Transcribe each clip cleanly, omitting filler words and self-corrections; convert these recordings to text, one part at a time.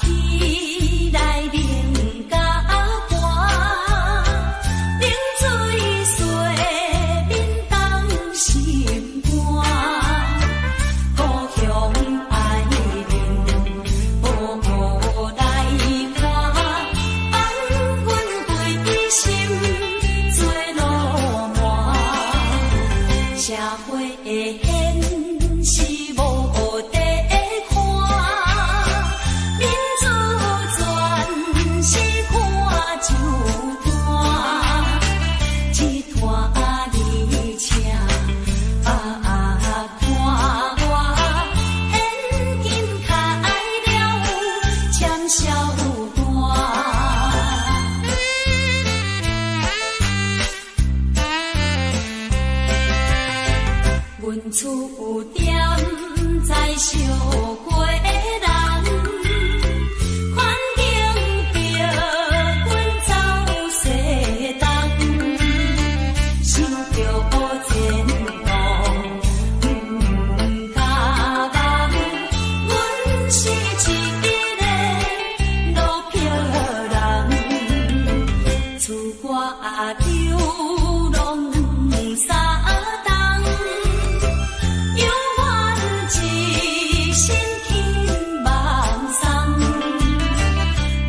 起來冷甲寒，冷水洗面凍心肝，故鄉愛人無來看，放阮歸心做落寞，社會的現實無得看，民主全是看酒單，一拖二車百看我，現今開了簽銷單。阮厝踮在小街人，環境逼阮走西東，想著前途毋敢望，阮是一个落票人，出外流浪三冬。犹原一身轻望送，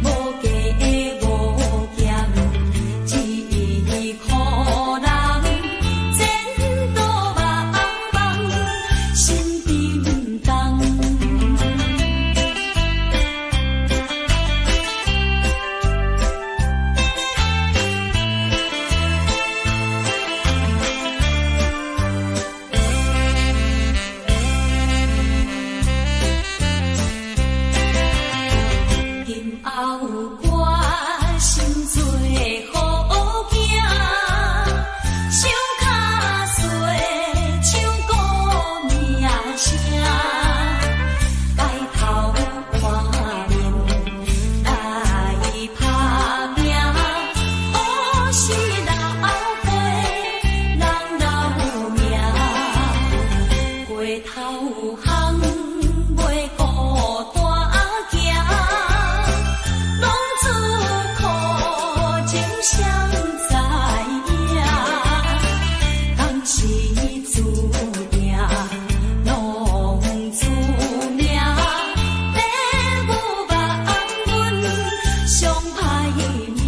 無加無減一箍人，前途茫茫心沉重。今後決心做好囝，想較細唱歌名聲，改頭換面來拍拼，好事老輩人留名，過頭行袂孤單行，浪子苦情誰知影？當時注定攏注命，父母望阮上歹命。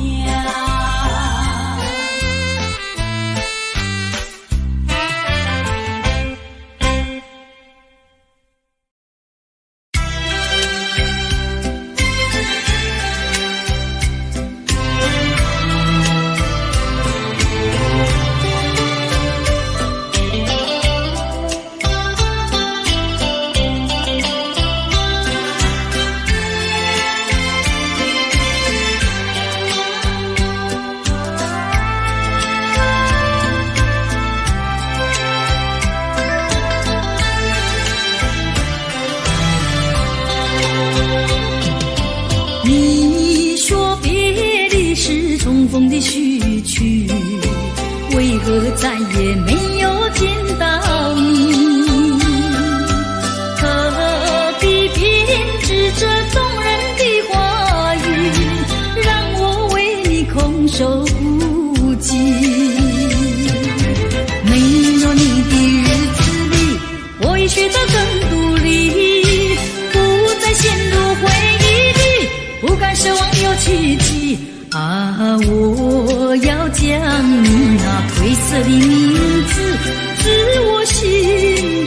你說別離是重逢的序曲，為何再也沒有見到你？何必編織這動人的話語，讓我為你空守孤寂？沒有你的日子裡，我已學得更獨立，不再陷入回憶裡，不敢奢望有奇蹟。啊，我要將你那褪色的名字，自我心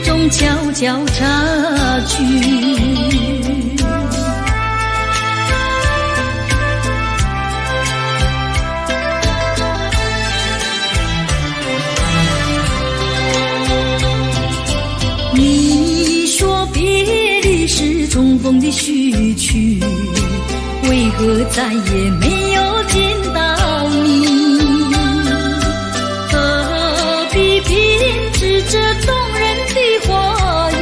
中悄悄擦去。你說別離是重逢的序曲，為何再也沒有見到你？何必編織這動人的話語，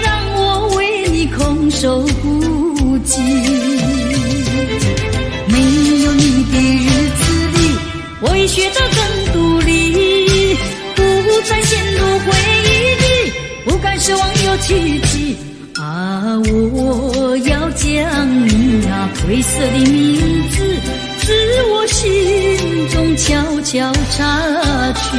讓我為你空守孤寂？沒有你的日子裡，我已學得更獨立，不再陷入回憶裡，不敢奢望有奇蹟。啊，啊，我要將你那褪色的名字，自我心中悄悄擦去。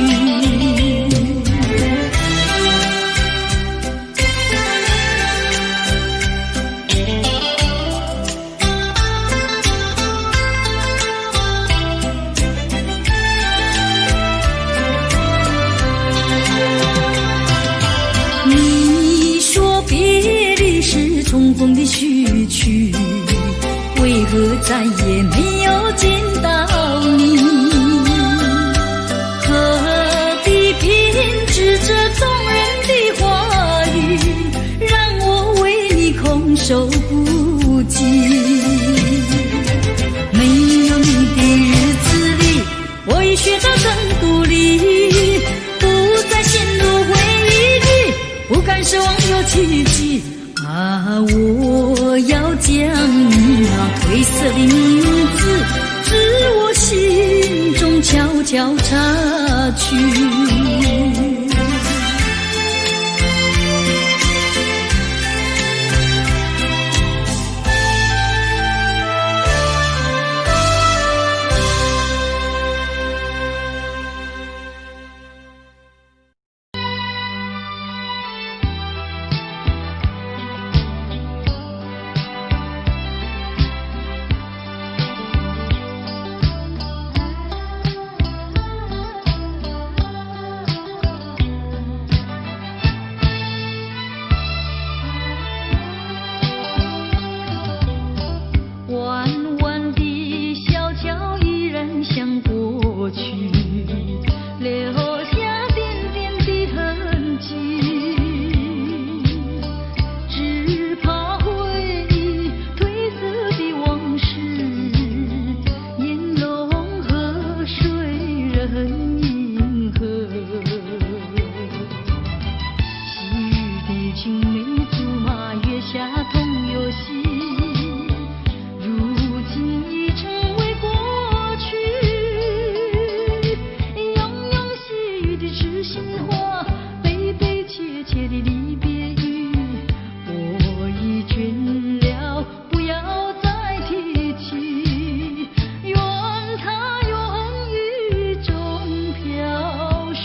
你說別離是重逢的序曲，為何再也沒有見到你？何必編織這動人的話語，讓我為你空守孤寂？沒有你的日子裡，我已學得更獨立，不再陷入回憶裡，不敢奢望有奇蹟。啊，我要將你那褪色的名字，自我心中悄悄擦去。彎彎的小橋依然像過去，留下點點的痕跡。只怕回憶褪色的往事，煙籠河水人銀河。昔日的青梅竹馬，月下同遊戲。如今已成為過去，洋洋細語的痴心話，悲悲切切的離別語，我已倦了，不要再提起，願它願雨中飄逝。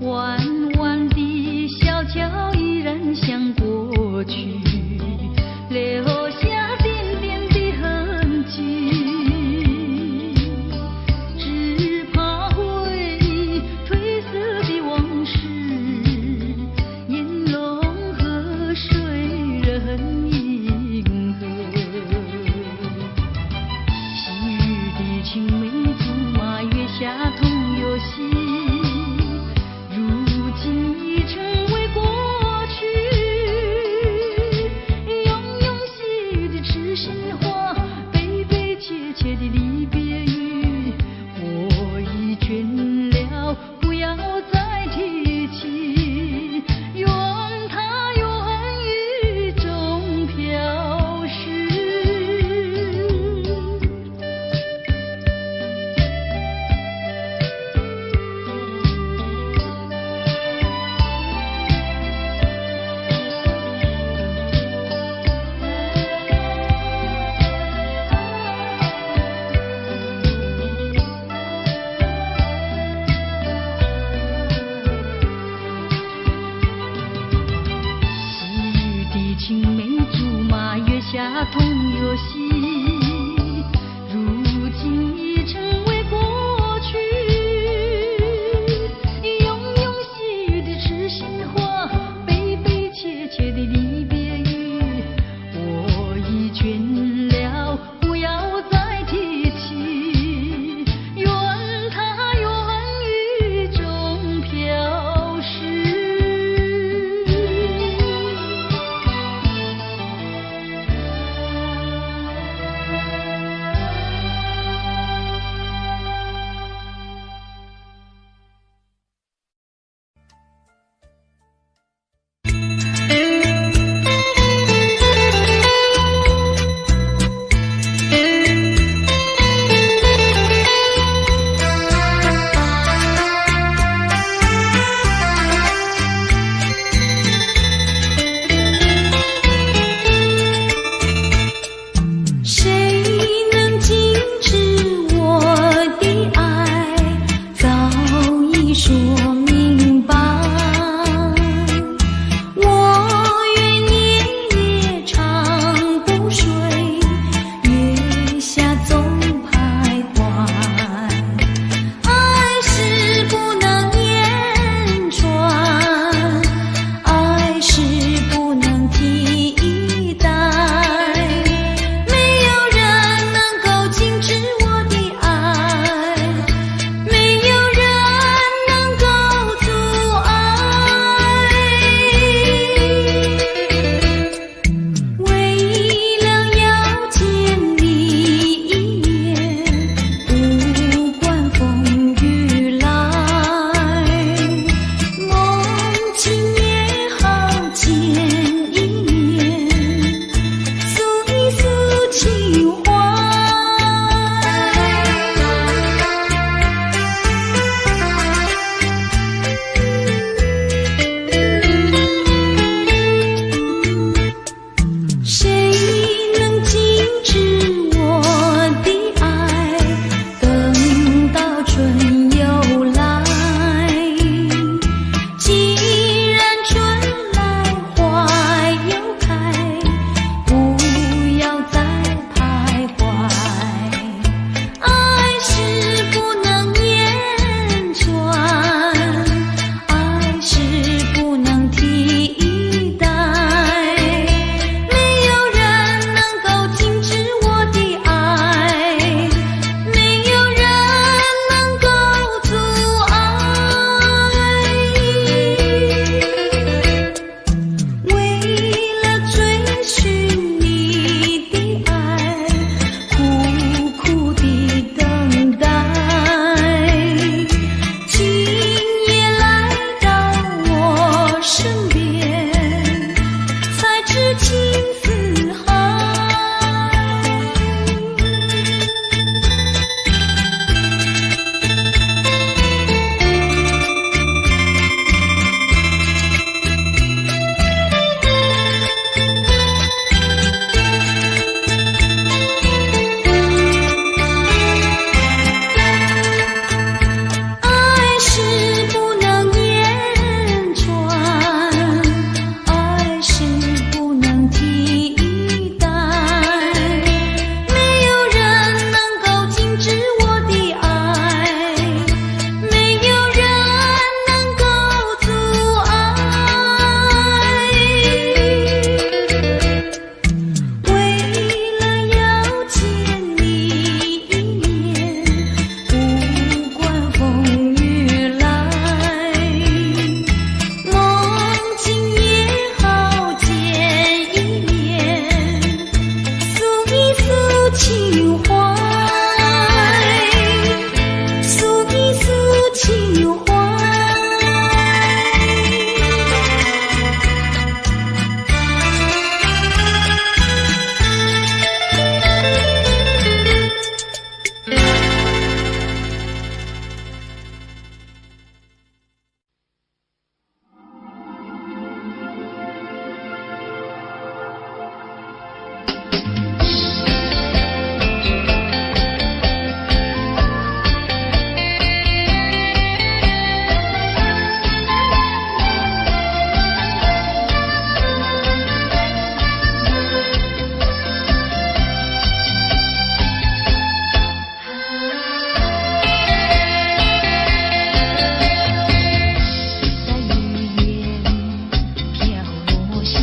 彎彎的小橋依然像過去，留下點點的痕跡。只怕回憶褪色的往事，煙籠河水人銀河。昔日的青梅竹馬，月下同遊戲。如今已成為過去，洋洋細語的痴心話，悲悲切切的離別語，我已倦了，不要再提起，願它願雨中飄逝。昔日的青梅竹馬，月下同遊戲，如今已成為過去。洋洋細語的痴心話，悲悲切切的離別語，我已倦了，不要再提起，願它願雨中飄逝。在雨夜飄落下。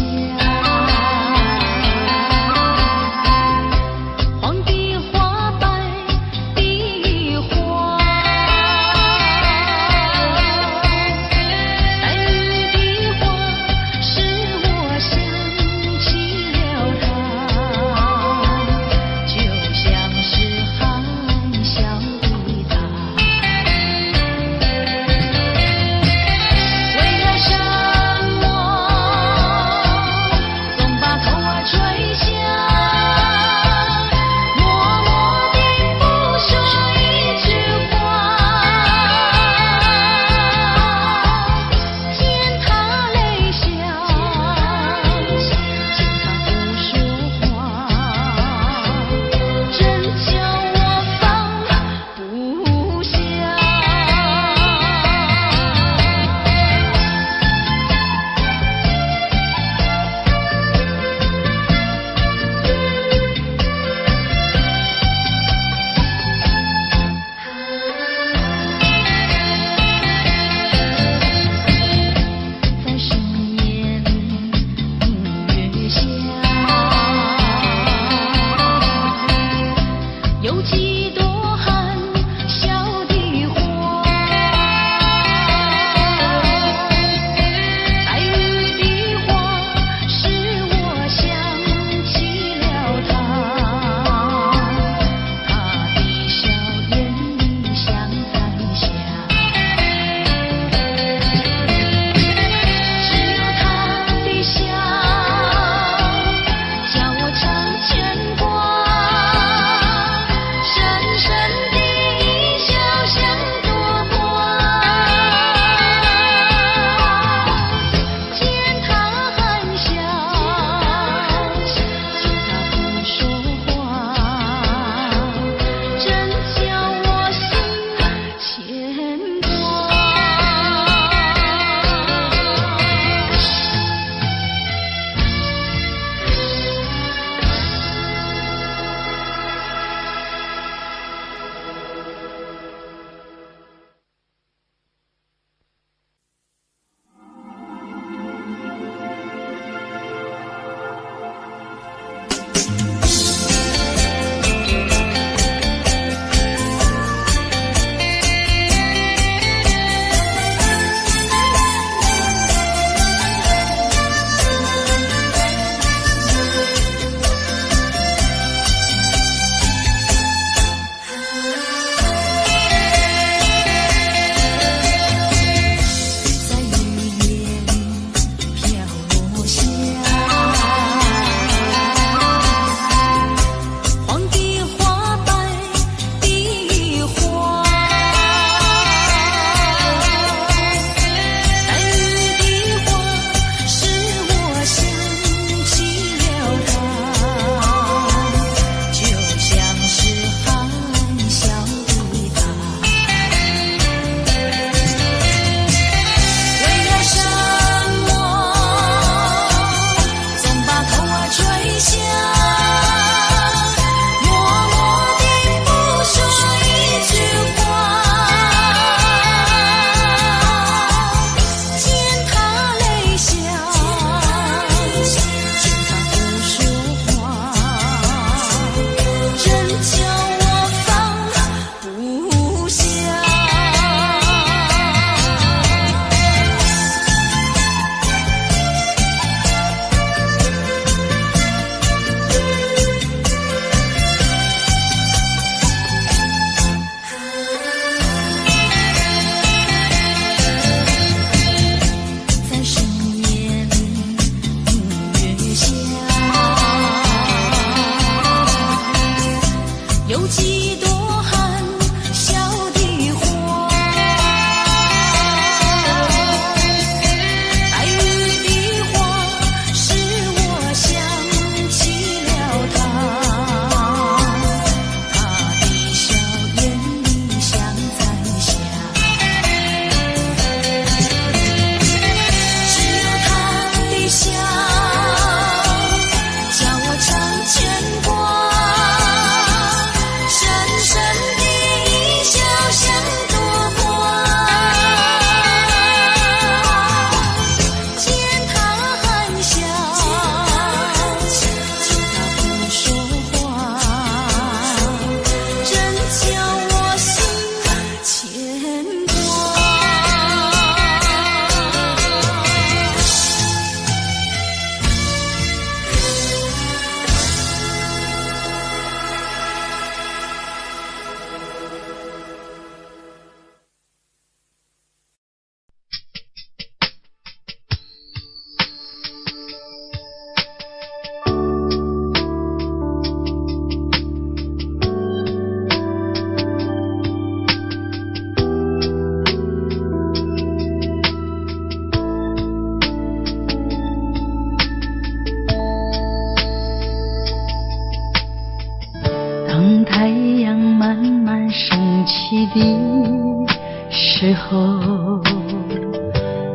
時候，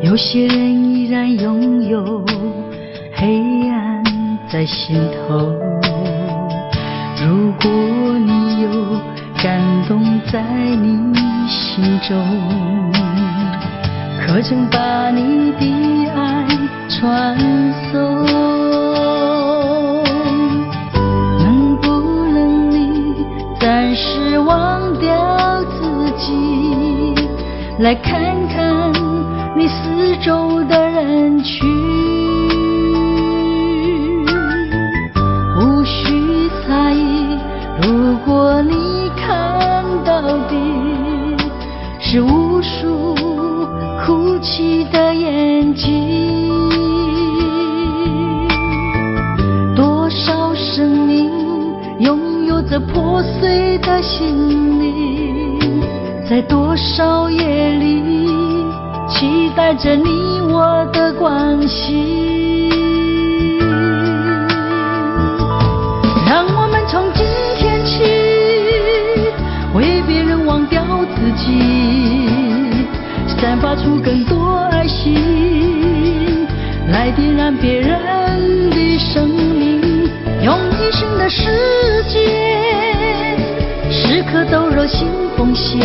有些人依然擁有黑暗在心頭。如果你有感動在你心中，可曾把你的愛傳送？能不能你暫時忘掉自己，來看看你四周的人群？無需猜疑，如果你看到的是無數哭泣的眼睛，多少生命擁有著破碎的心靈，在多少夜裡期待著你我的關心。讓我們從今天起，為別人忘掉自己，散發出更多愛心，來點燃別人的生命，用一生的時間，時刻都熱心奉獻，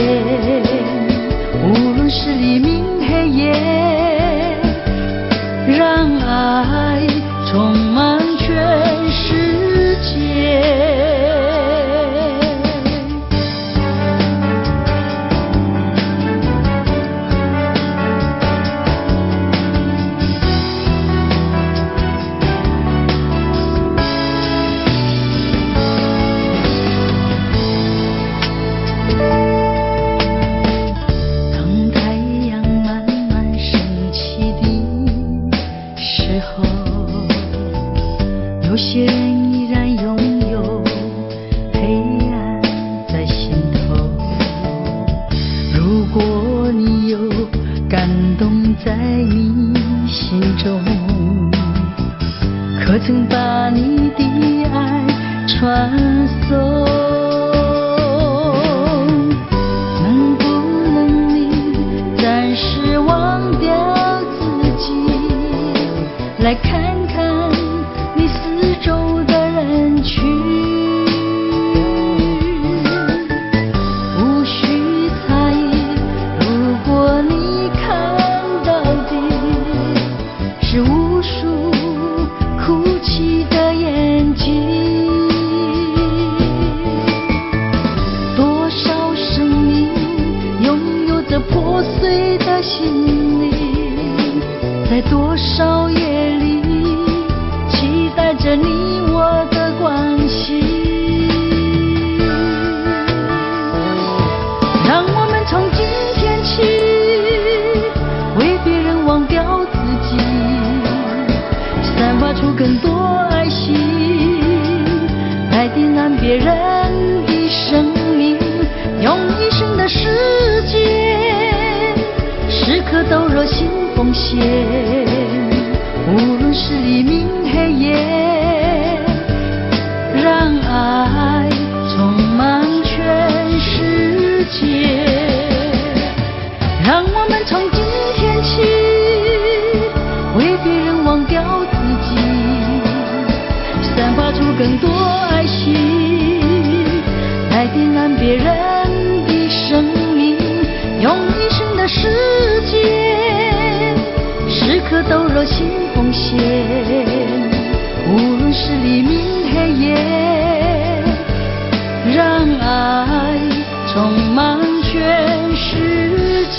無論是黎明黑夜，讓愛充滿全世界。當太陽慢慢升起的時候，有些人依然擁有黑暗在心頭。如果你有感動在你心中，可曾把你的愛傳送？能不能你暫時忘掉自己，來看看你四周的人群？無需猜疑，如果你看到的是無數哭泣的眼睛，多少生命擁有著破碎的心靈，在多少夜裡期待著你我的關心。讓我們從今天起，為別人忘掉自己，散發出更多愛心，來點燃別人的生命，用一生的時間，時刻都熱心奉獻，無論是黎明黑夜，讓愛充滿全世界。讓我們從今天起，為別人忘掉自己，散發出更多愛心，來點燃別人的生命，用一生的時間，時刻都熱心奉獻，無論是黎明黑夜，讓愛充滿全世界。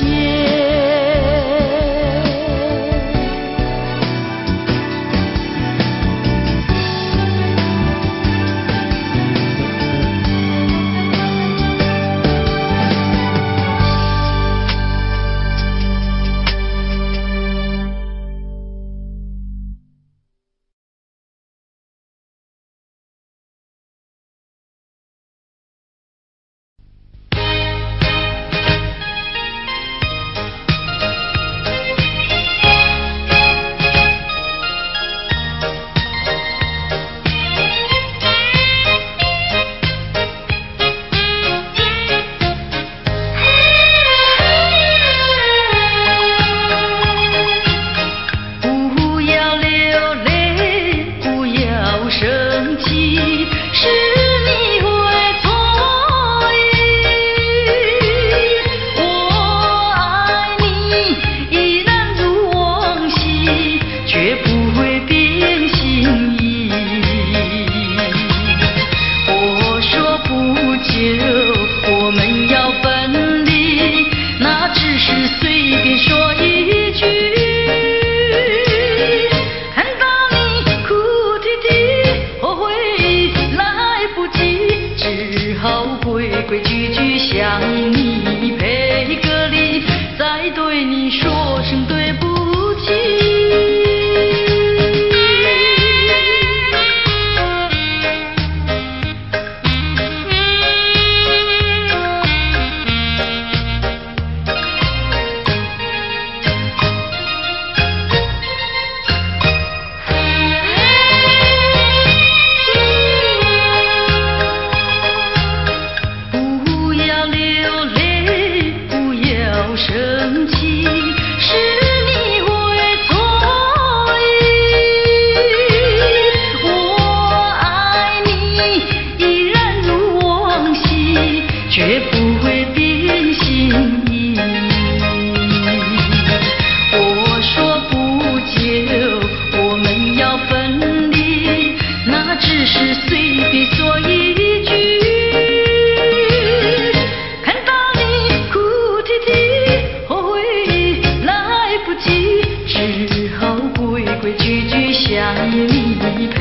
規矩矩向你賠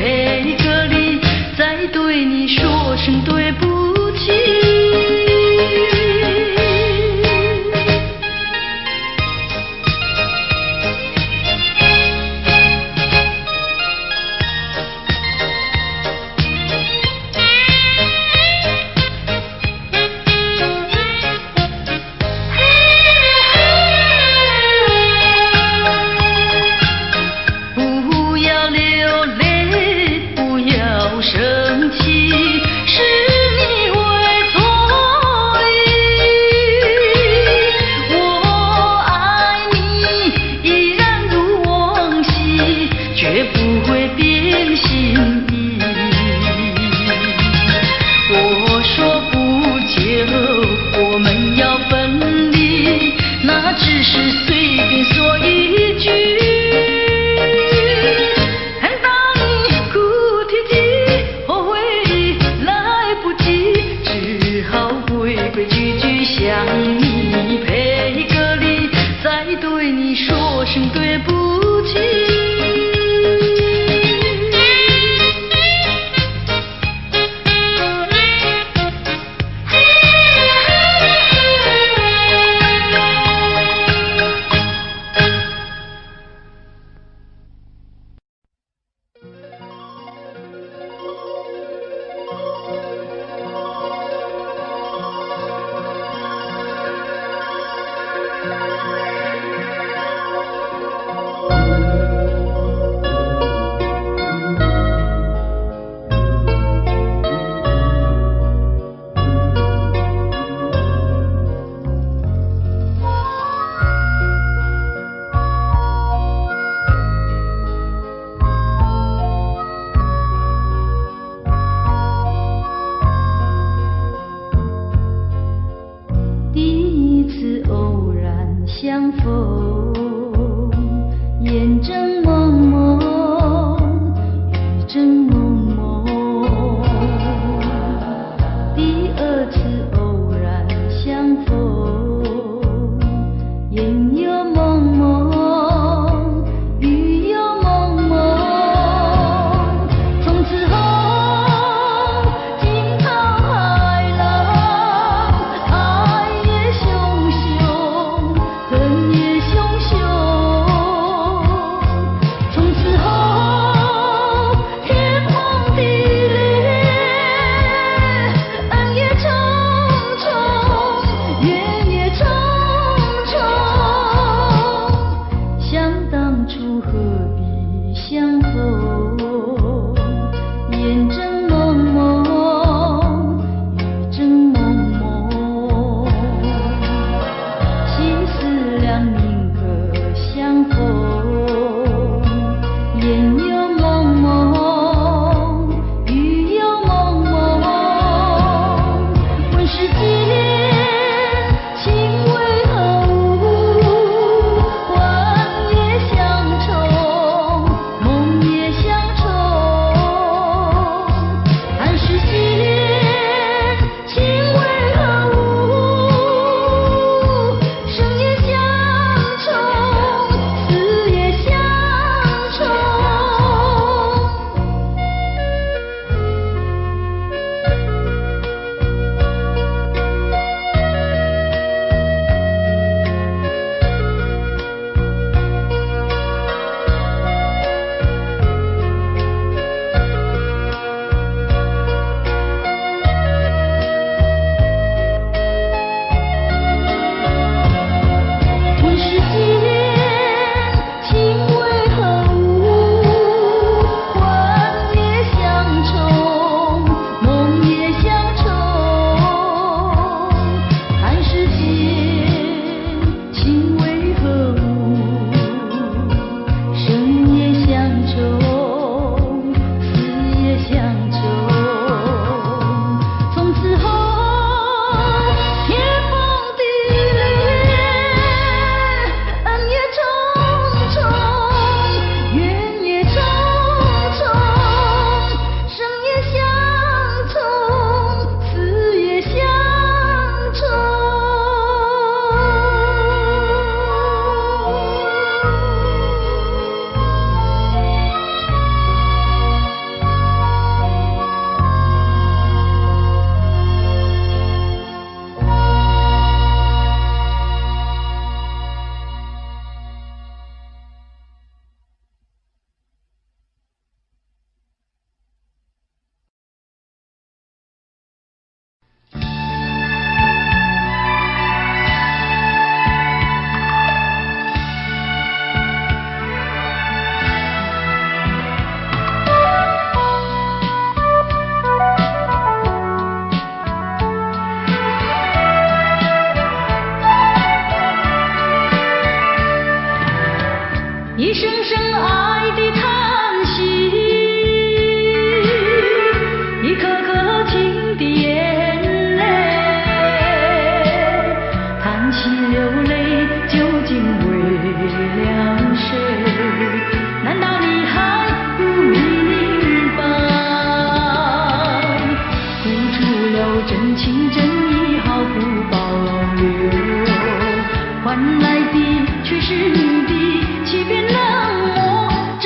個禮，再對你說聲對不起。不要流淚，不要生氣，是你會錯意。我愛你依然如往昔，絕不會變心意。我說不久我們要分離，那只是隨便說一句。看到你哭啼啼，後悔已來不及，只好規規矩矩向你賠個禮，再對你說聲對不起。第一次偶然相逢，眼睜蒙蒙，雨正蒙蒙。第二次偶然相逢，煙又蒙蒙，雨又蒙蒙。從此後，驚濤駭浪，愛也洶洶，恨也洶洶。從此後，天崩地裂，恩也重重，怨也重重。想當初何必相逢，煙正蒙蒙，雨正蒙蒙。心思兩寧可相逢，煙又蒙蒙，雨又蒙蒙。問世間情為何物，還也鄉愁。一聲聲愛的嘆息，一顆顆情的眼淚，嘆息流淚究竟為了誰？難道你還不明白？付出了真情真意毫不保留，換來的卻是你的欺騙冷漠，這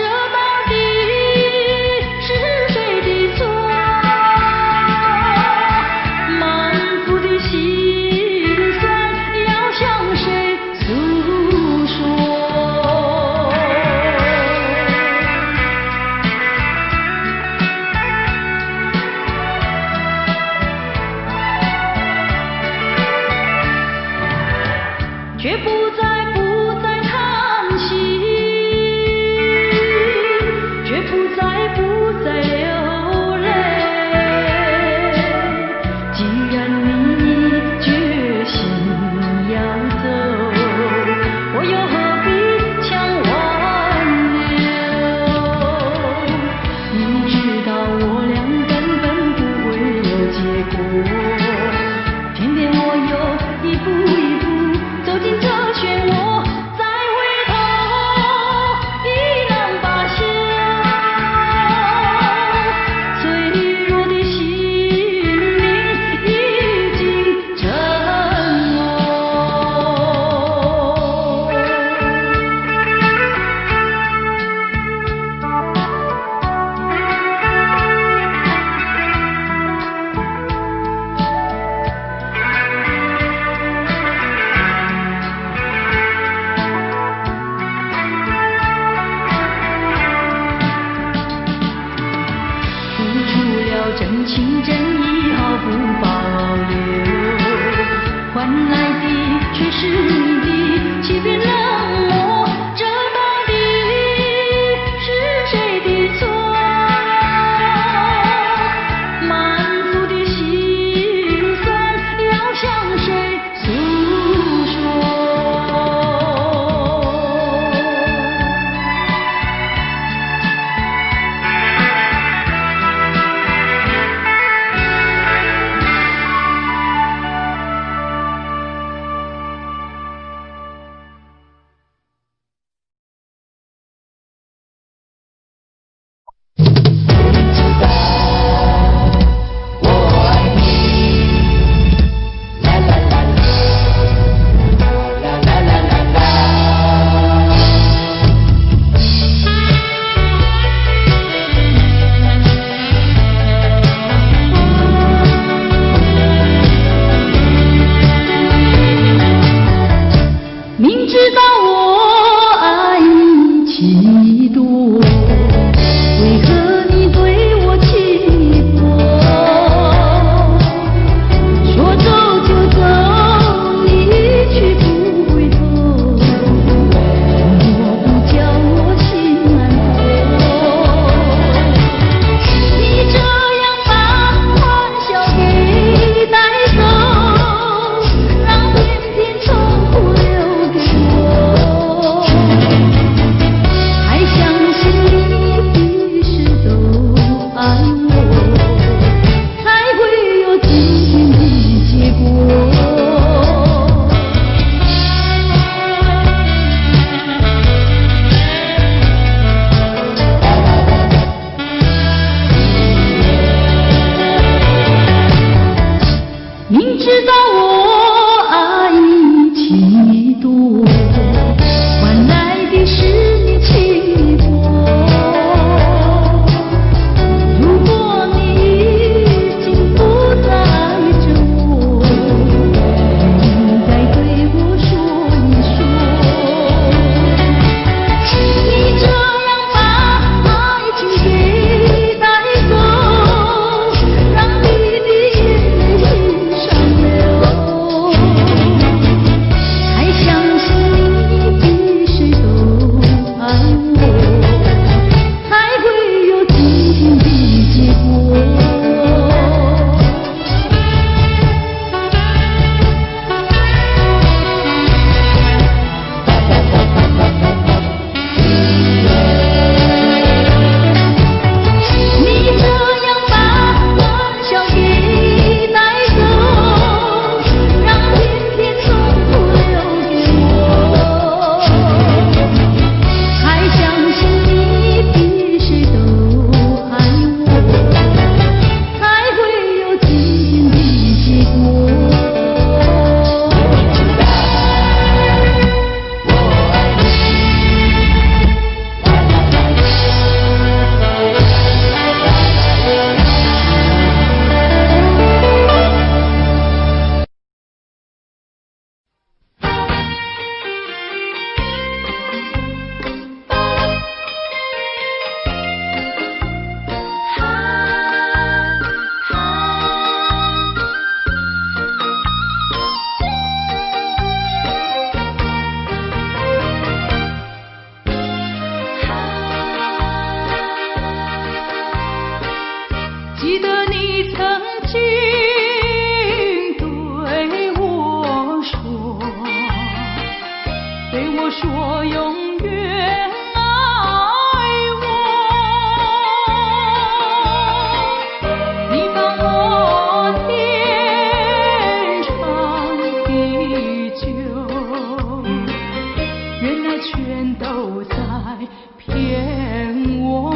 騙我？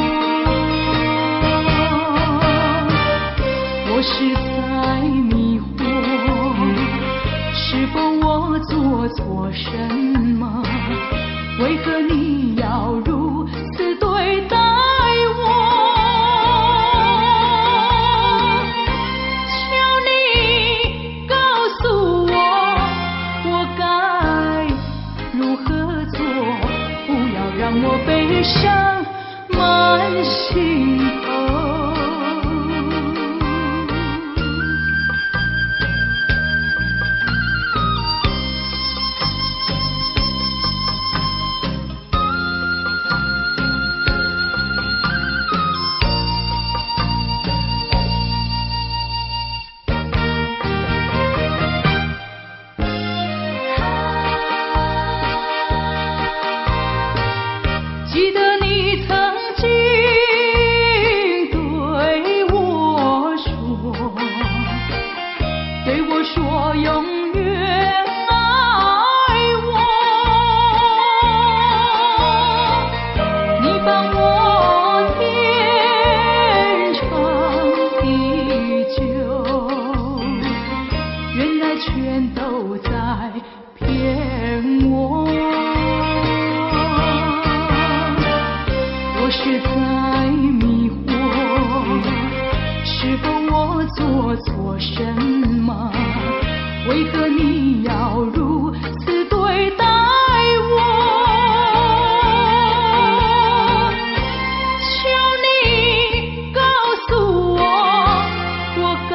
我實在迷惑，是否我做錯什麼？為何你要如此對待我？求你告訴我，我該如何做？不要讓我悲傷滿心頭。記得你曾經對我說，對我說永遠愛我。你伴我天長地久，原來全都在騙我。我實在迷惑，是否我做錯什麼？為何你要如此對待我？求你告訴我，我該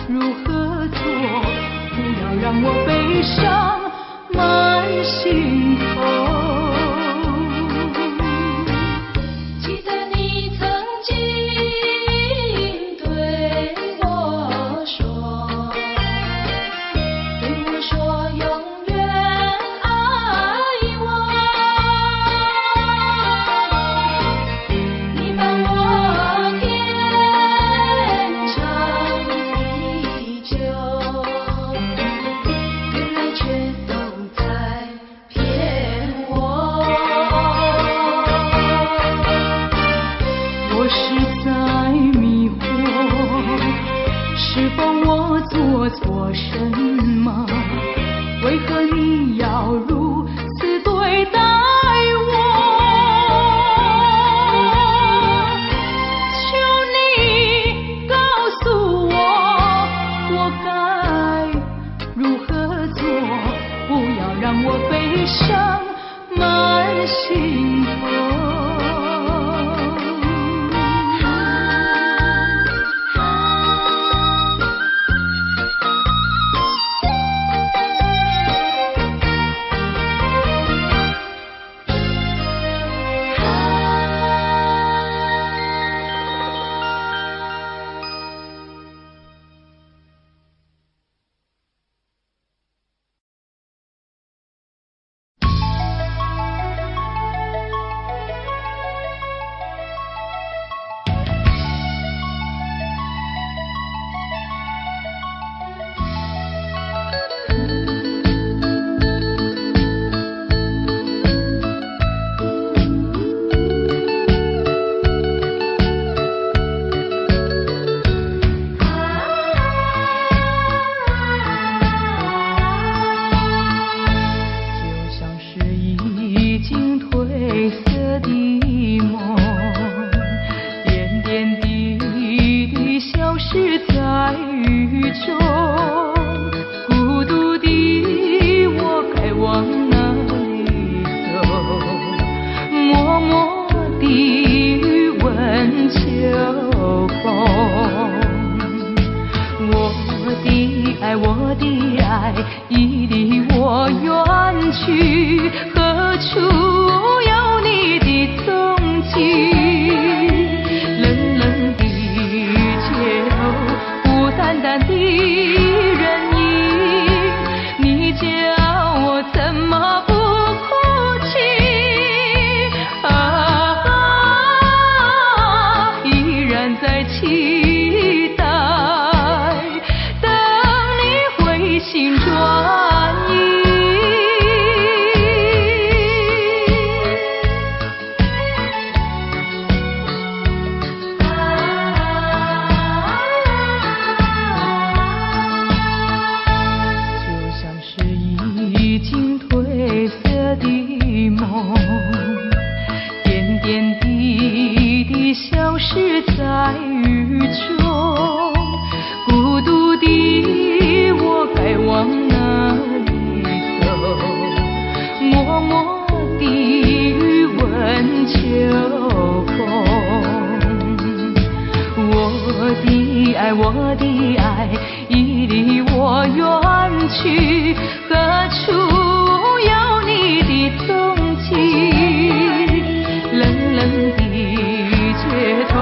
如何做？不要讓我悲傷滿心頭。記得你曾經對我說，對我說永遠愛我。你伴我天長地久，原來全都在騙我。我實在迷惑，是否我做錯什麼？為何你要如此對待我？求你告訴我，我該如何做？不要讓我悲傷滿心頭。就像是已經褪色的夢，點點滴滴消失在雨中。孤獨的我該往哪裡走？默默地問秋風。我的愛，我的愛，已離我遠去，何處有你的蹤跡？冷冷的街頭，孤單單的人影，你叫我怎麼不哭泣？啊，依然在期待，等你回心轉意。却在雨中。孤独的我该往哪里走？默默地雨问秋风。我的爱，我的爱，已离我远去，何处有你的踪迹？冷冷的街头，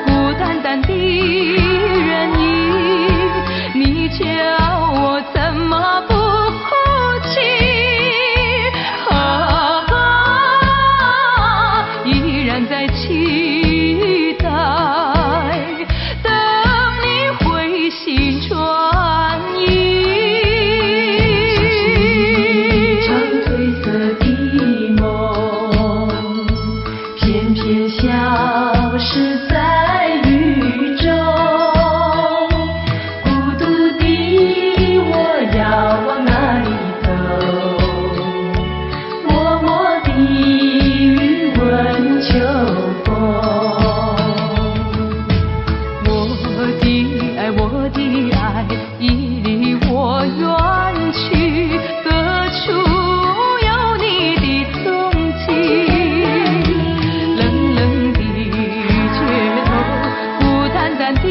孤单单的人影，你叫我怎麼不哭泣？啊，依然在期待，等你回心轉意。一場褪色的夢，偏偏消失在雨中。孤獨的我要往哪裡走？默默地雨問秋風。我的愛，我的愛，已離我遠去，何處有你的蹤跡？冷冷的街頭，孤單單的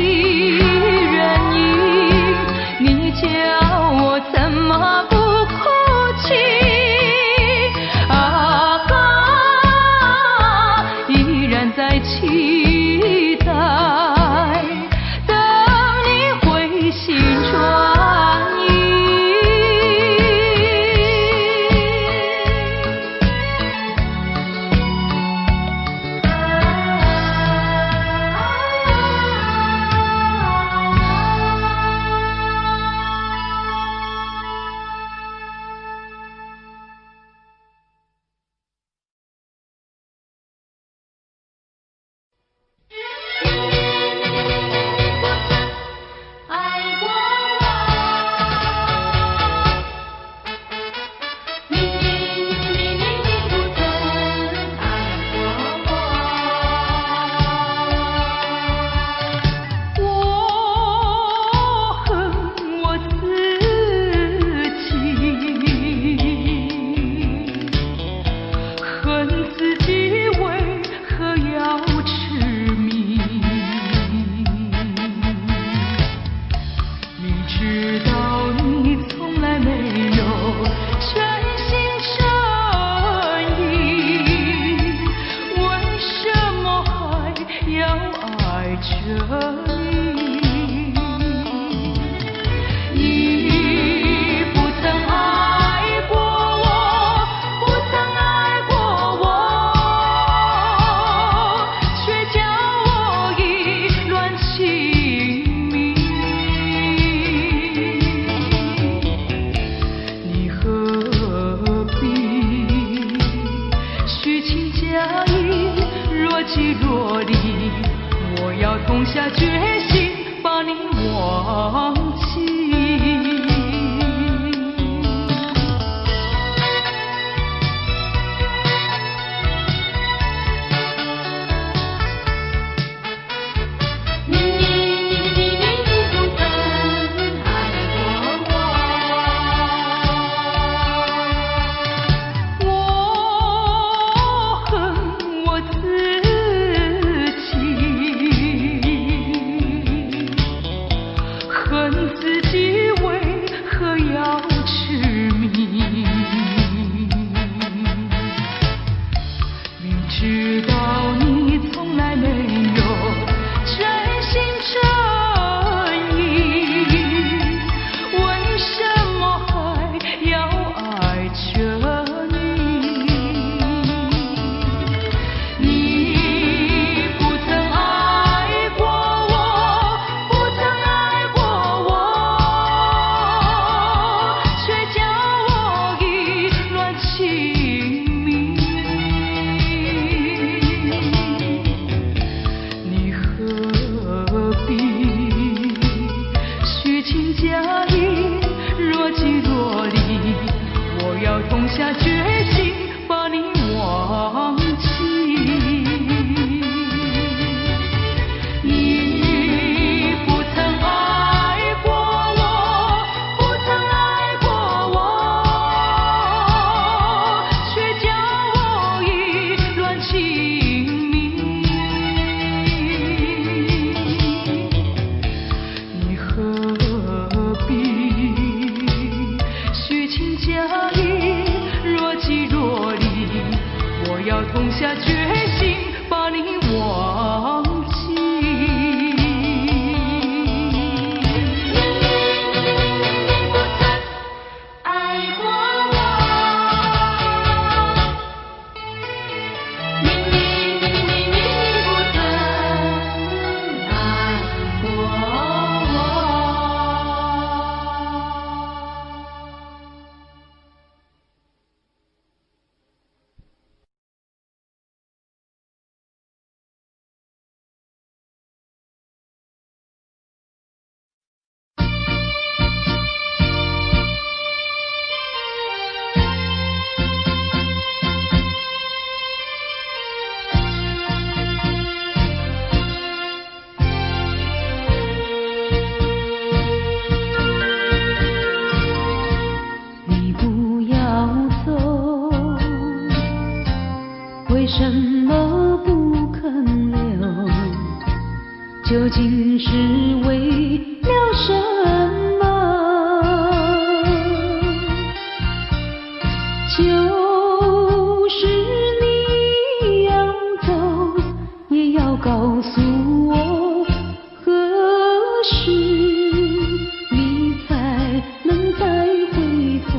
人影，你叫我怎麼不哭泣？啊，依然在期待，等你回心轉意。愛過我，你你你你你不曾愛過我。我恨我自己，恨自己為何要痴迷。明知道你從來沒有真心真意，為什麼還要愛著你？你不曾愛過我，不曾愛過我，卻叫我意亂情迷。你何必虛情假意，若即若離？我要痛下決心，把你忘記。你你你你你你不曾愛過我。我恨我自己，恨自己痛下決心把你忘記。你不曾愛過我，你不曾愛過我。你不要走，為什麼不肯留？究竟是為了什麼？就是你要走，也要告訴我何時你才能再回頭？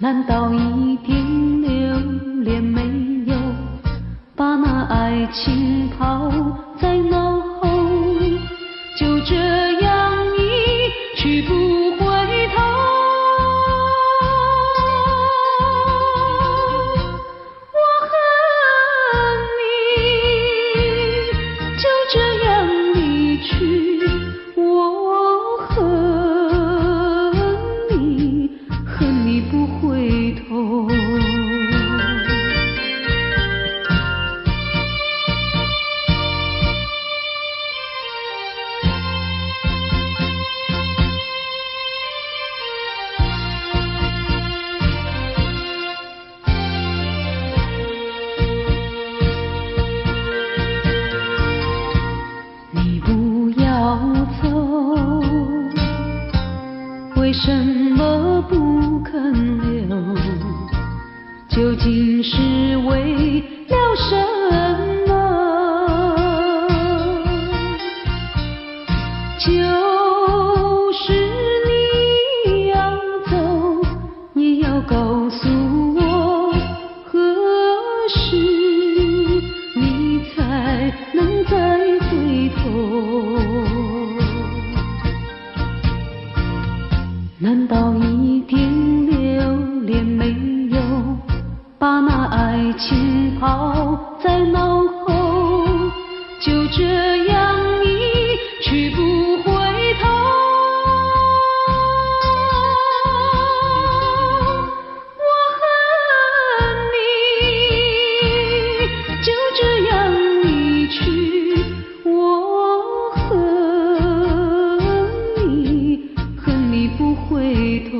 難道一點留戀沒有，把那愛情拋在腦後，就這樣一去不回頭？我恨你，就這樣離去，我恨你，恨你不回頭。你不要走，為什麼不肯留？究竟是為了什麼？就是你要走，也要告訴我何時你才能再回頭？難道一點留戀沒有，把那愛情拋在腦後，就這樣一去不回頭？我恨你，就這樣離去，我恨你，恨你不回頭。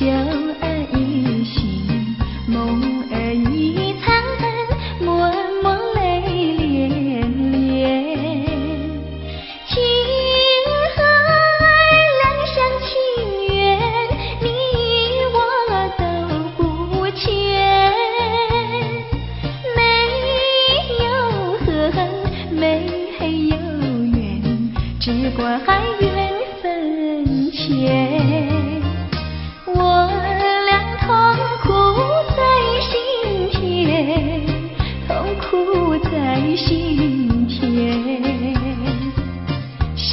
酒兒一醒，夢兒一殘，默默淚涟涟。情和愛兩廂情願，你我都不欠。沒有恨，沒有怨，只怪緣分淺。我倆痛苦在心田，痛苦在心田。心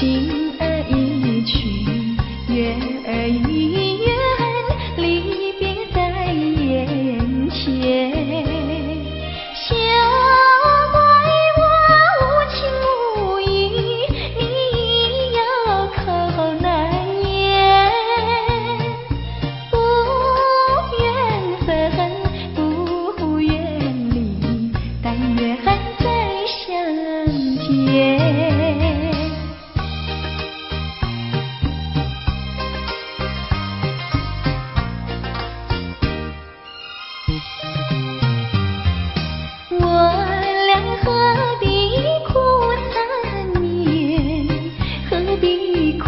兒一去，月兒一圓，離別在眼前。休怪我無情無義，你有口難言。不願分，不願離，但願再相見。我倆何必苦纏綿，何必苦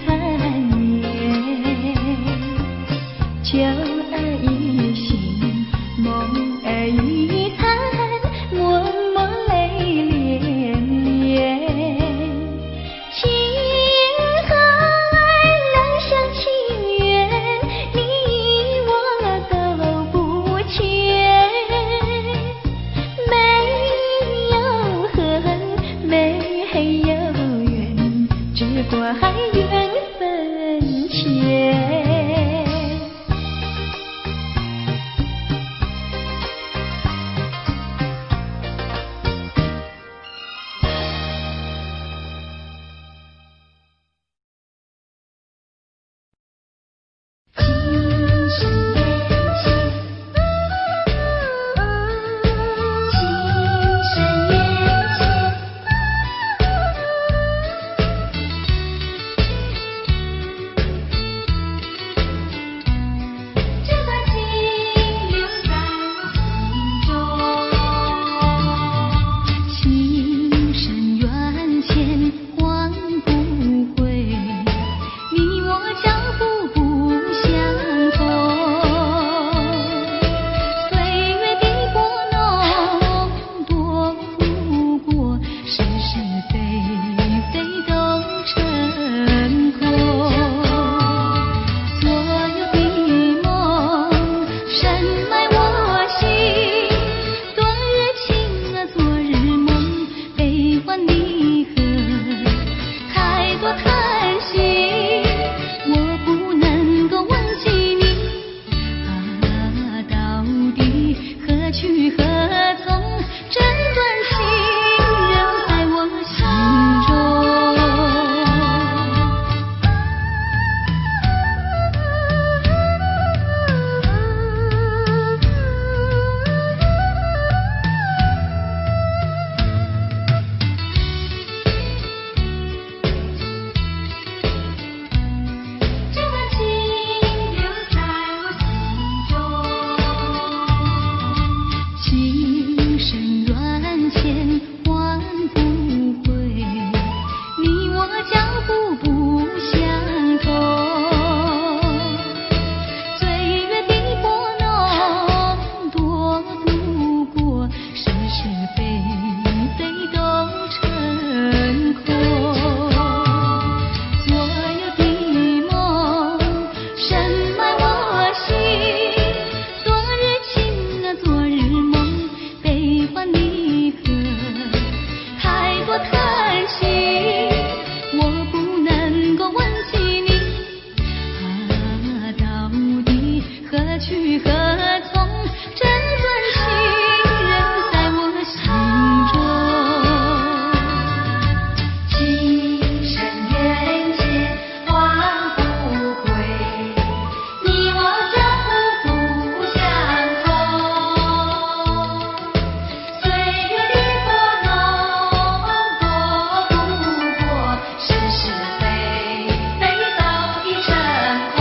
纏綿？酒兒一醒，夢兒一殘，默默淚涟漣。情和愛兩廂情願，你我都不欠。沒有恨，沒有怨，只怪緣分淺。青山院前，青山院前。這段情留在我心中。青山院前還不回，你我腳步不相同。歲月的撥弄躲不過，是是非非都成空。所有的夢深埋我心，昨日情啊，昨日夢，悲歡離合，太多嘆息，我不能夠忘記你啊，到底何去何從？這段情仍在我心中。這段情留在我心中。青山院前還不回，你我腳步不相同。歲月的撥弄躲不過，是是非非都成空。所有的夢深埋我心，昨日情啊，昨日夢，悲歡離合，太多嘆息，我不能夠忘記你啊，到底何去何從？這段情仍在我心中。青山院前還不回，你我腳步不相同。歲月的撥弄躲不過，是是非非都已成空。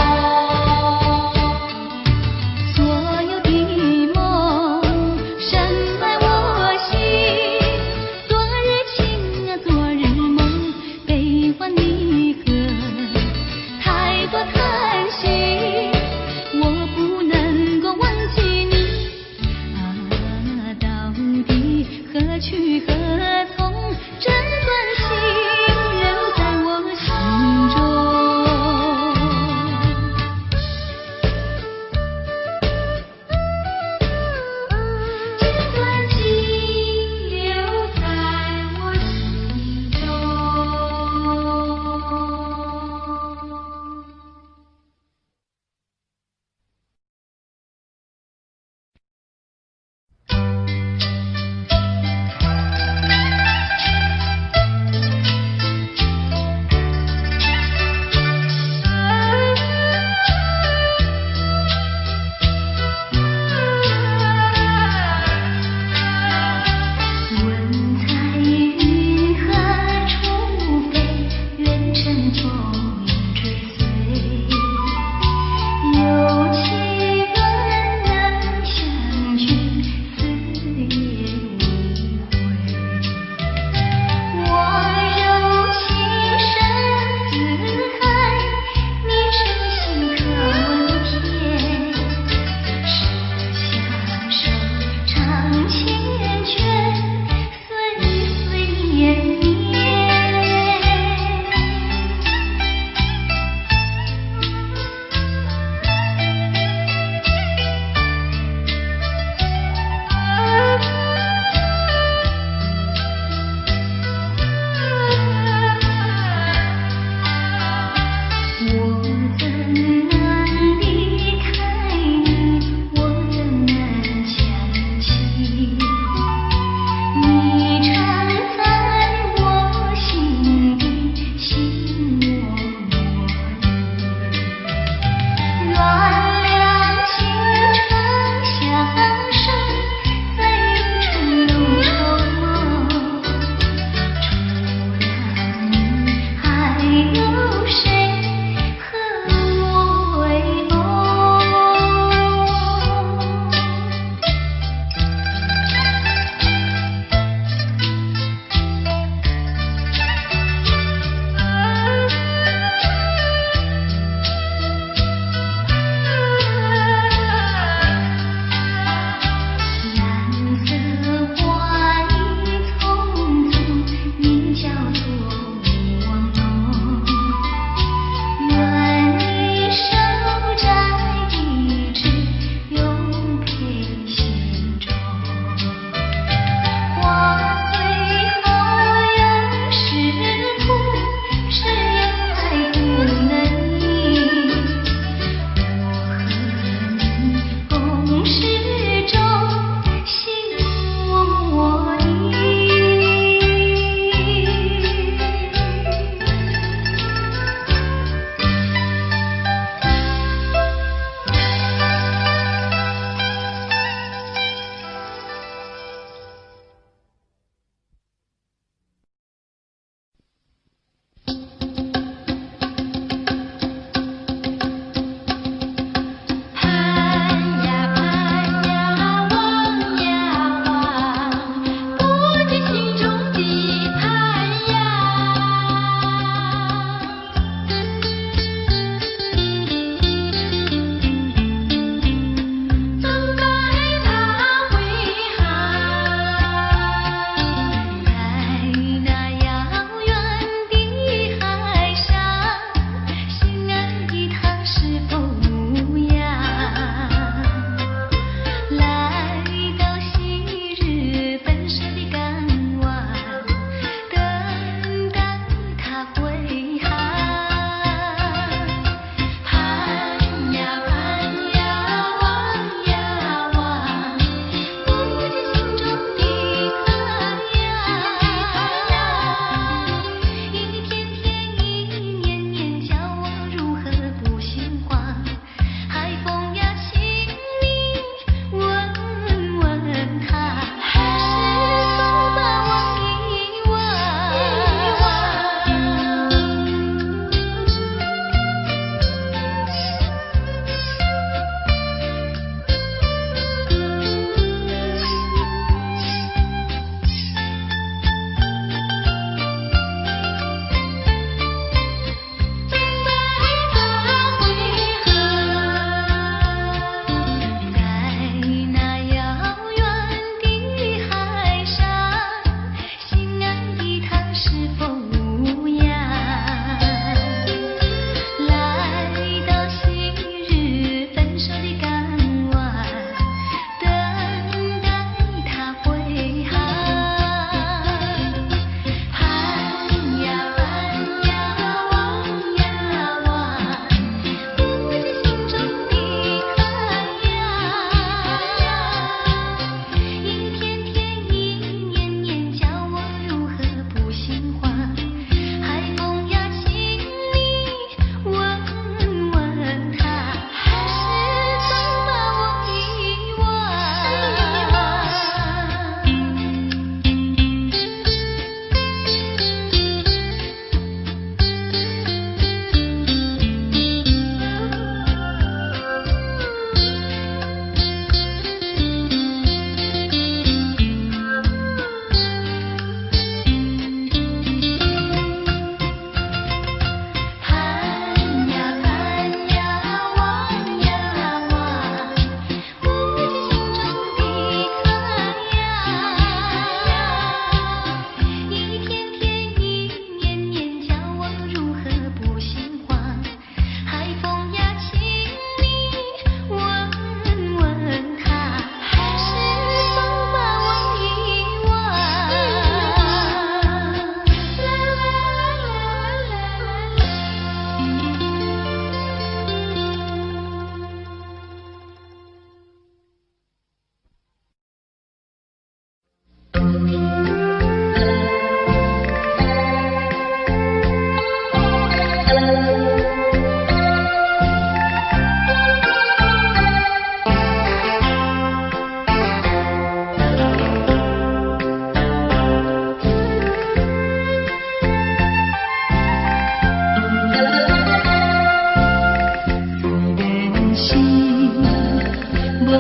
無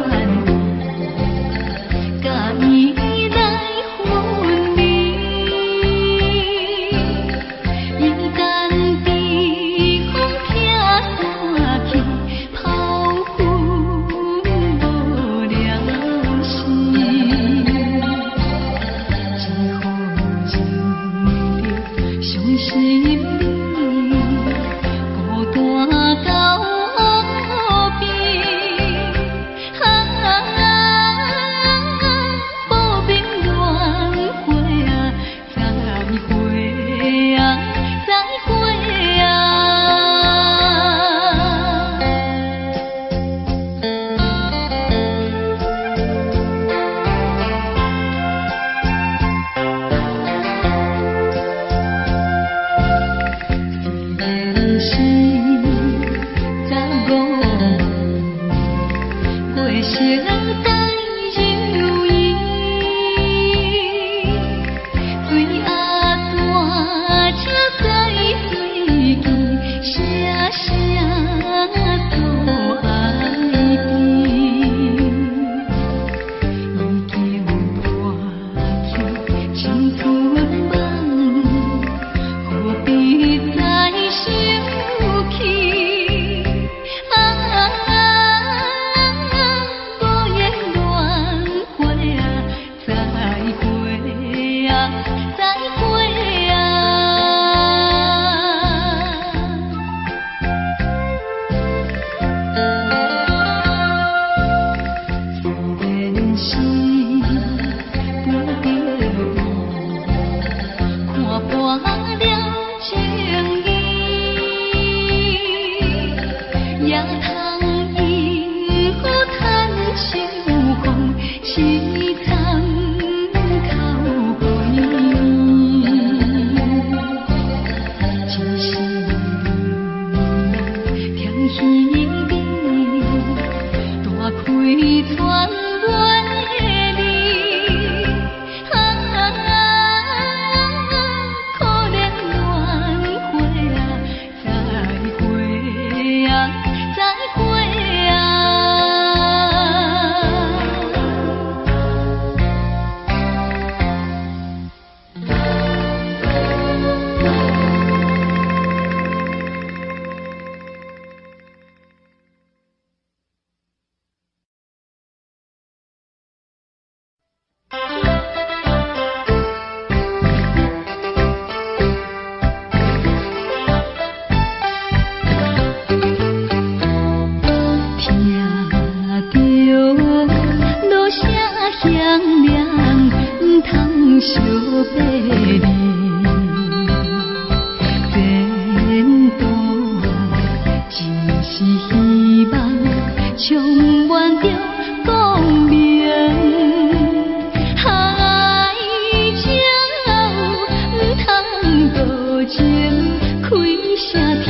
願意，佮伊來分離。伊等被風拆散去，拋阮無了時。只好忍著傷心你，孤單到邊。啊，報名戀會啊，再會啊，再會啊。雖然是15月，過聖誕如意，水鸭大車載水機，聲聲訴愛甜。已經破去青春夢，何必再想起？啊，無言戀會啊，再會啊，再會啊。雖然是拄著伊，看破了情意，也通因雨趁秋風，淒慘哭歸暝。只是忍耐甜稀微，大開船袂離。啊，可憐戀會啊，再會啊，再會啊。聽著落聲響亮，毋通相別離。前途只是希望，充滿著光明。愛情毋通多情，開聲天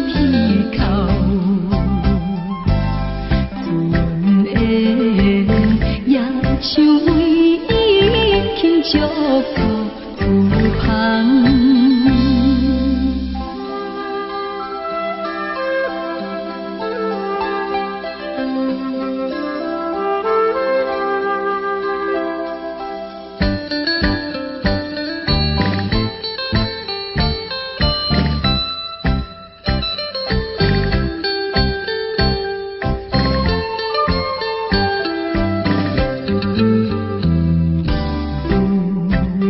天哭。阮的也想為伊輕祝福有芳。有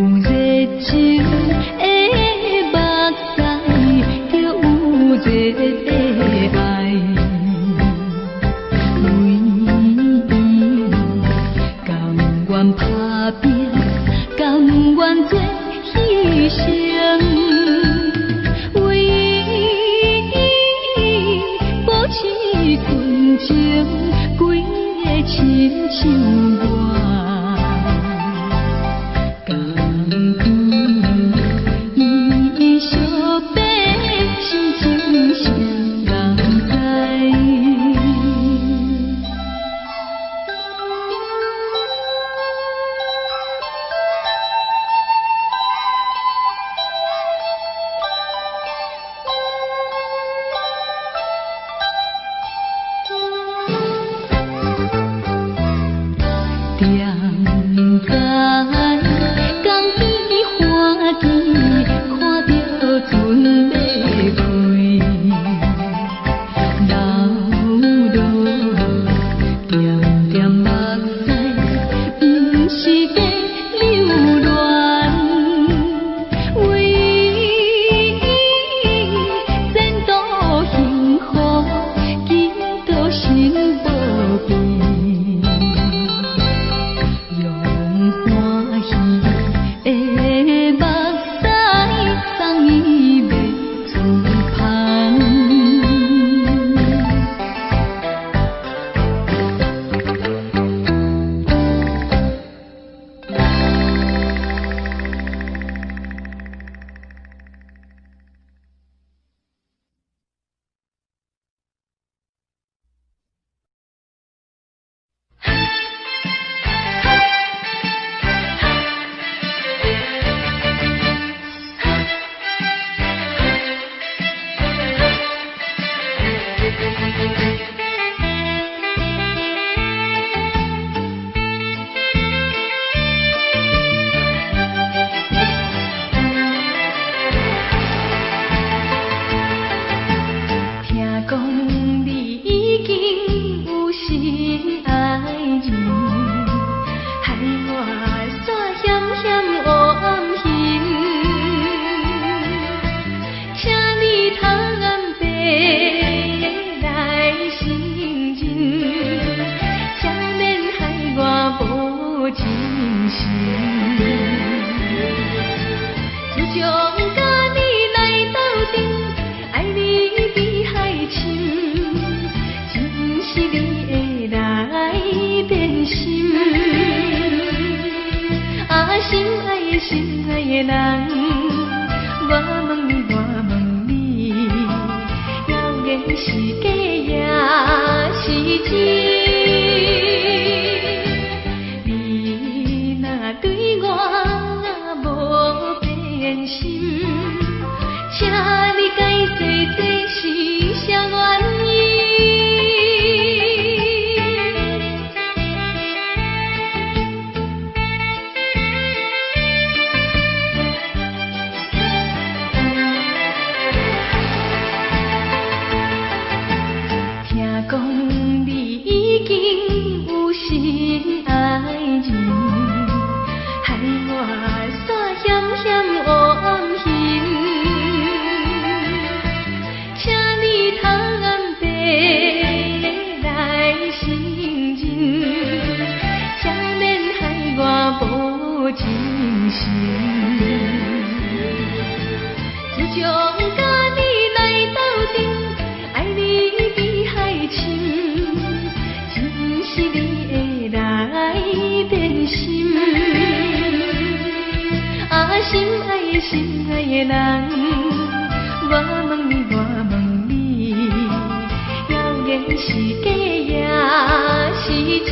心愛的人，我問你，我問你，謠言是假抑是真？你若對我無變心，請你解釋這是啥原因？聽講你已經有心愛人，害我煞險險烏暗行。請你坦白來承認，才免害我無精神。自從佮你來鬥陣，愛你比海深，真是你會來變心。啊，心愛的心愛的人，我問你，我問你，謠言是假抑是真？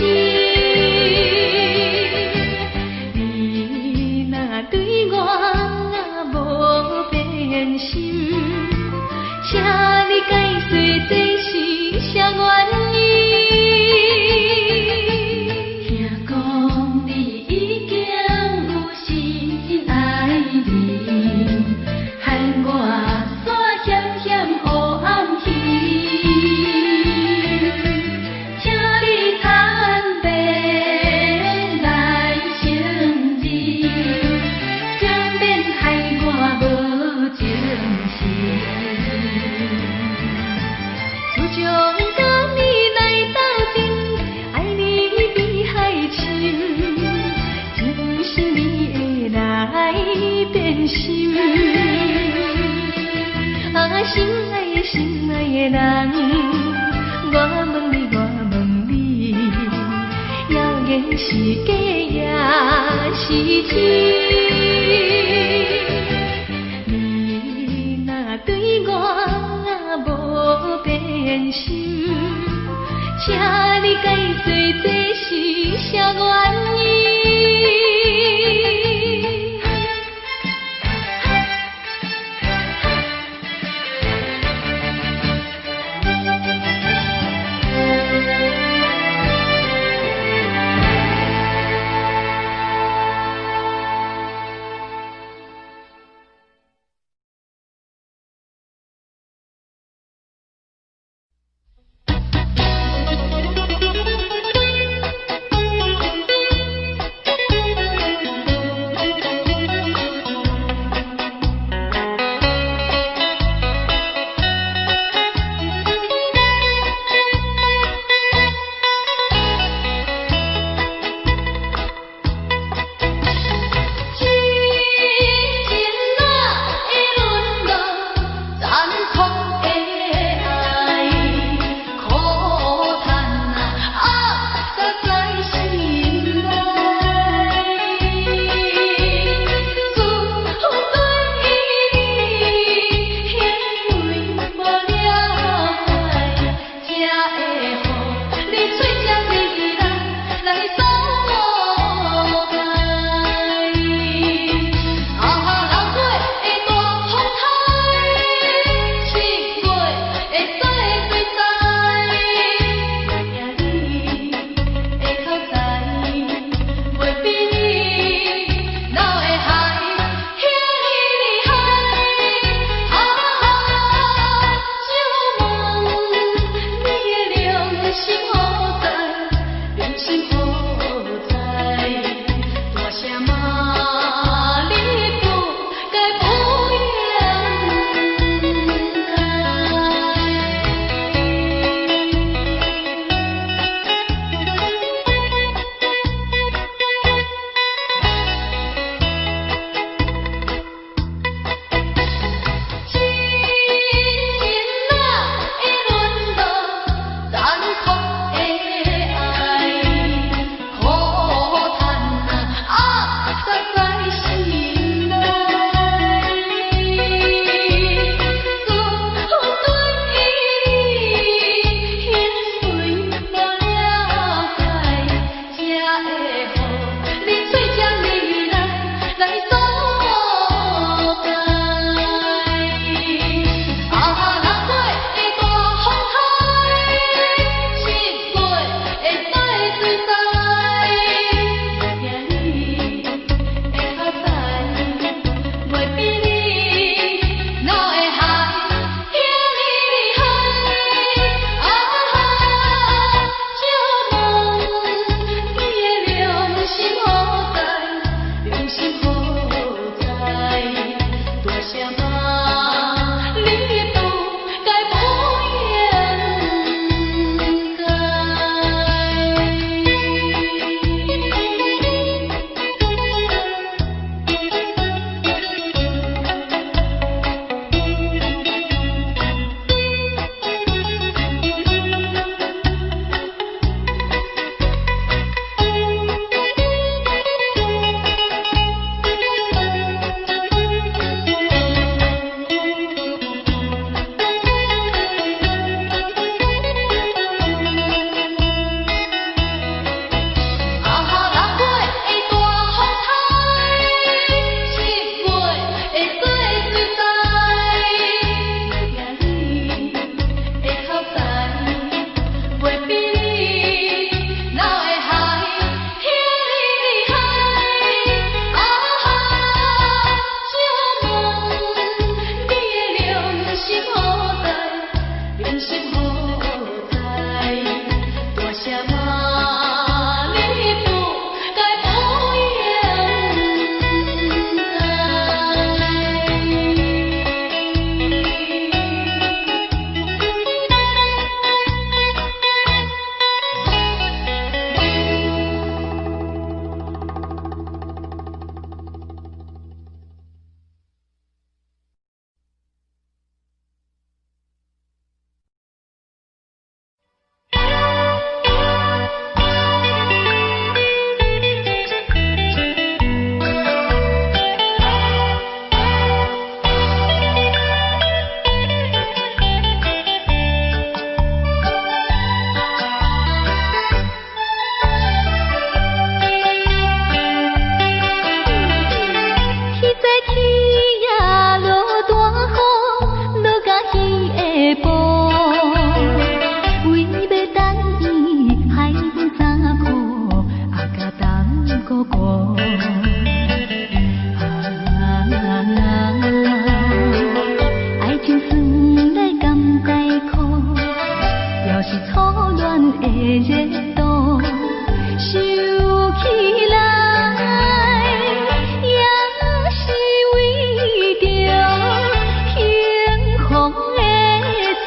你若對我無變心，請你解釋這是啥原因？聽講你已經有新愛人，害我煞險險烏暗行。請你坦白來承認，才免害我無精神。自從佮你來鬥陣，愛你比海深，真是你會來變心。啊，心愛的心愛的人，我問你，我問你，謠言是假抑是真？你若對我無變心，請你解釋這是啥原因？戀的熱度，想起來也是為著幸福的前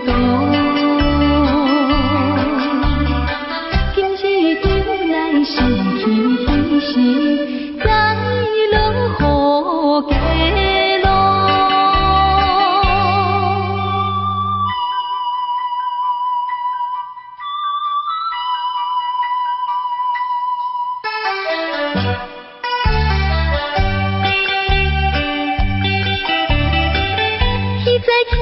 途。今日又來想起彼時，才落雨加露。彼早起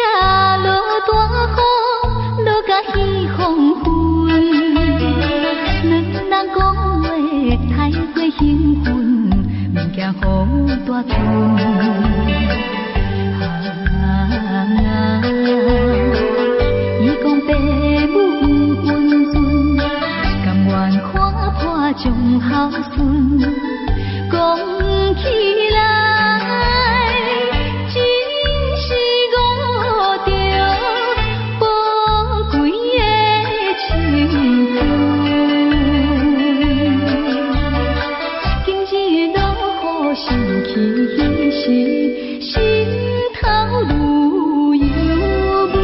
啊，落大雨，落甲彼黃昏。兩人講話太過興奮，毋驚雨大陣。啊，伊講爸母毋允准，甘願看破將孝順。講起來，真是悟著寶貴的青春。今日落雨想起彼時，心頭愈憂悶。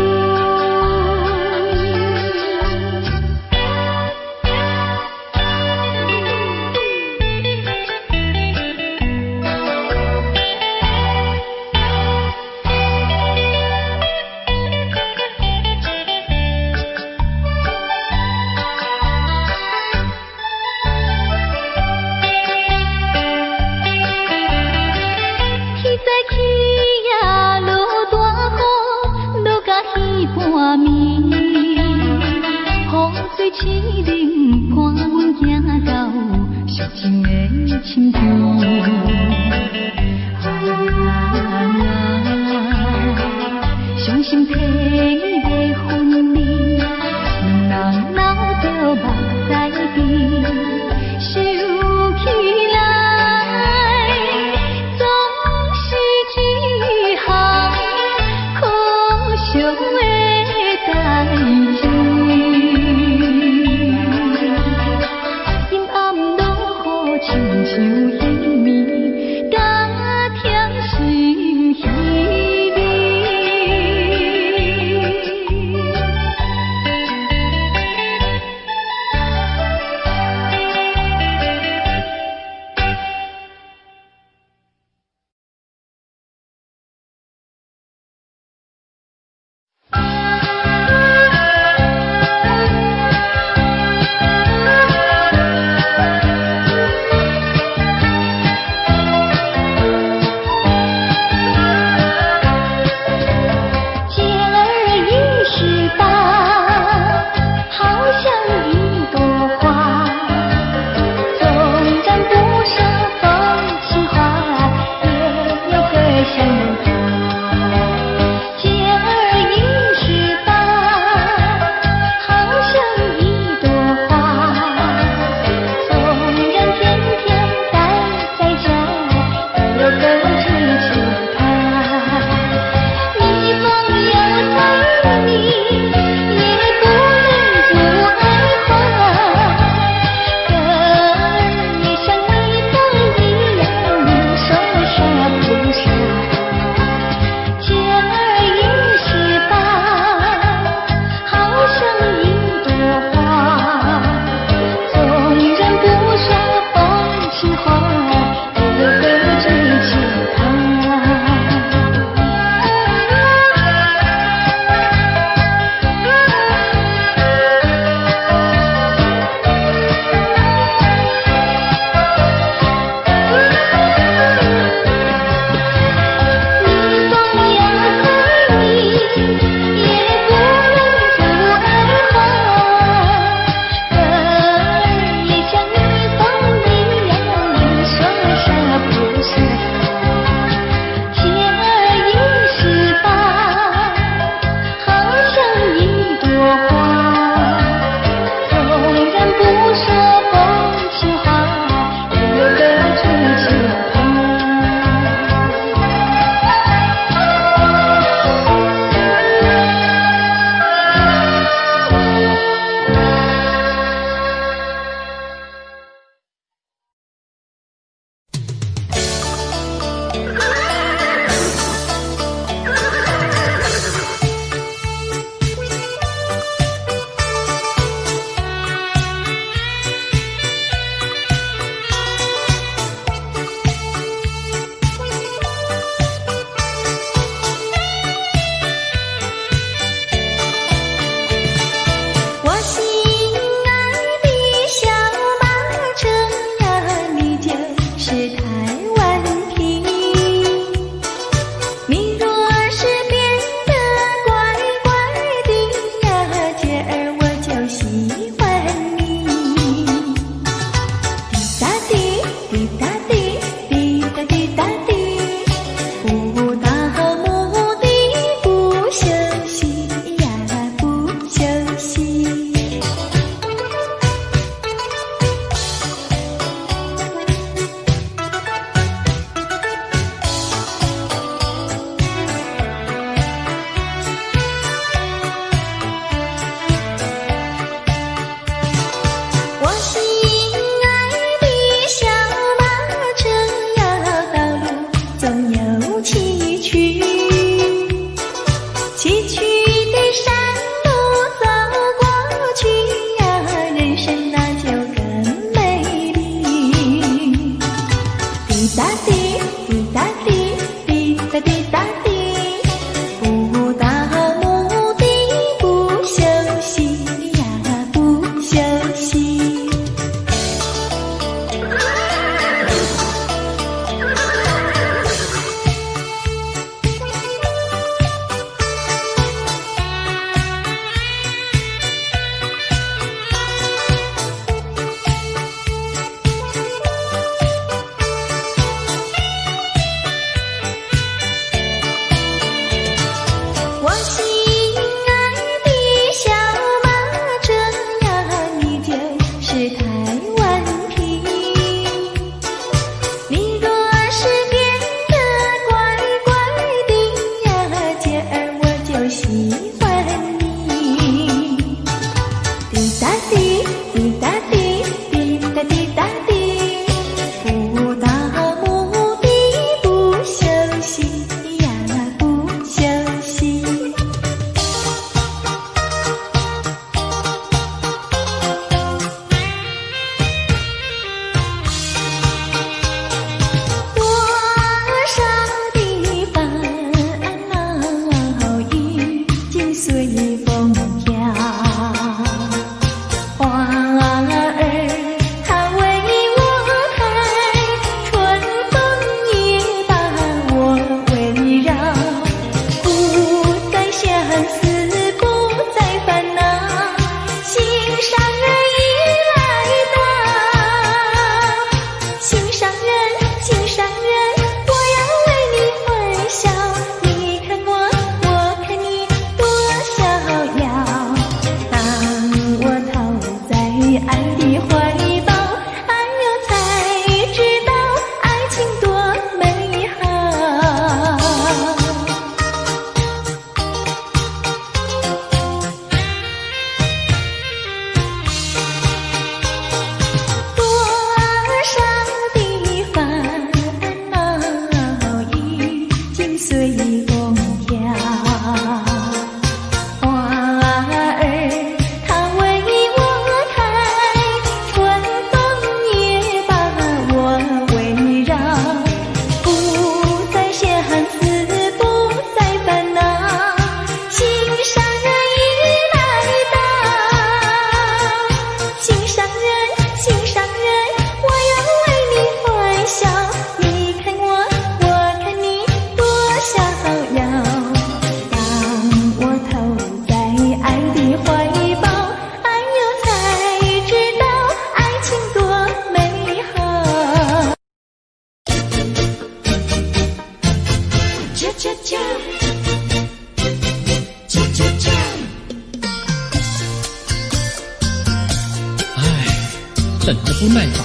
等得不耐煩，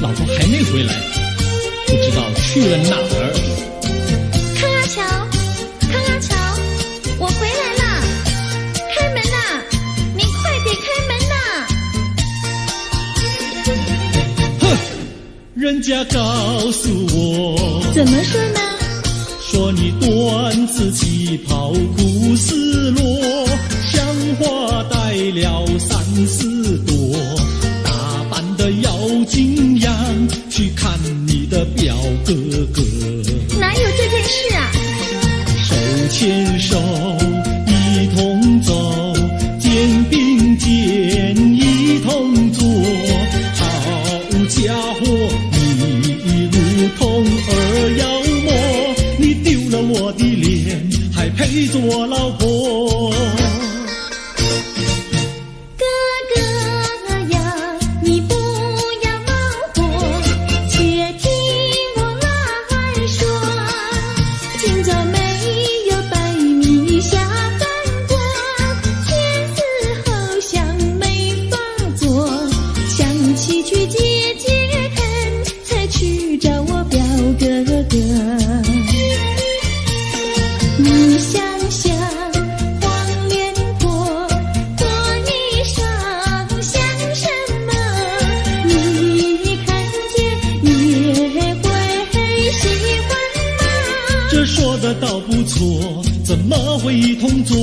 老婆還沒回來，不知道去了哪兒。康阿喬，康阿喬，我回來啦！開門吶！你快點開門吶！哼，人家告訴我，怎麼說呢？說你短子旗袍苦絲羅，香花戴了三四朵，打扮得妖精樣，去看你的表哥哥。哪有這件事啊？手牽手一同走，肩並肩一同坐。好家伙，你如同二妖魔，你丟了我的臉，還陪着我老婆。哥哥呀，你不要冒火，且聽我來說。今早沒有白米下飯鍋，前思後想沒法做，想起去解解恨，才去找我表哥哥。你想想黃臉婆脫衣裳像什麼？你看見也會喜歡嗎？這說的倒不錯，怎麼會一同做？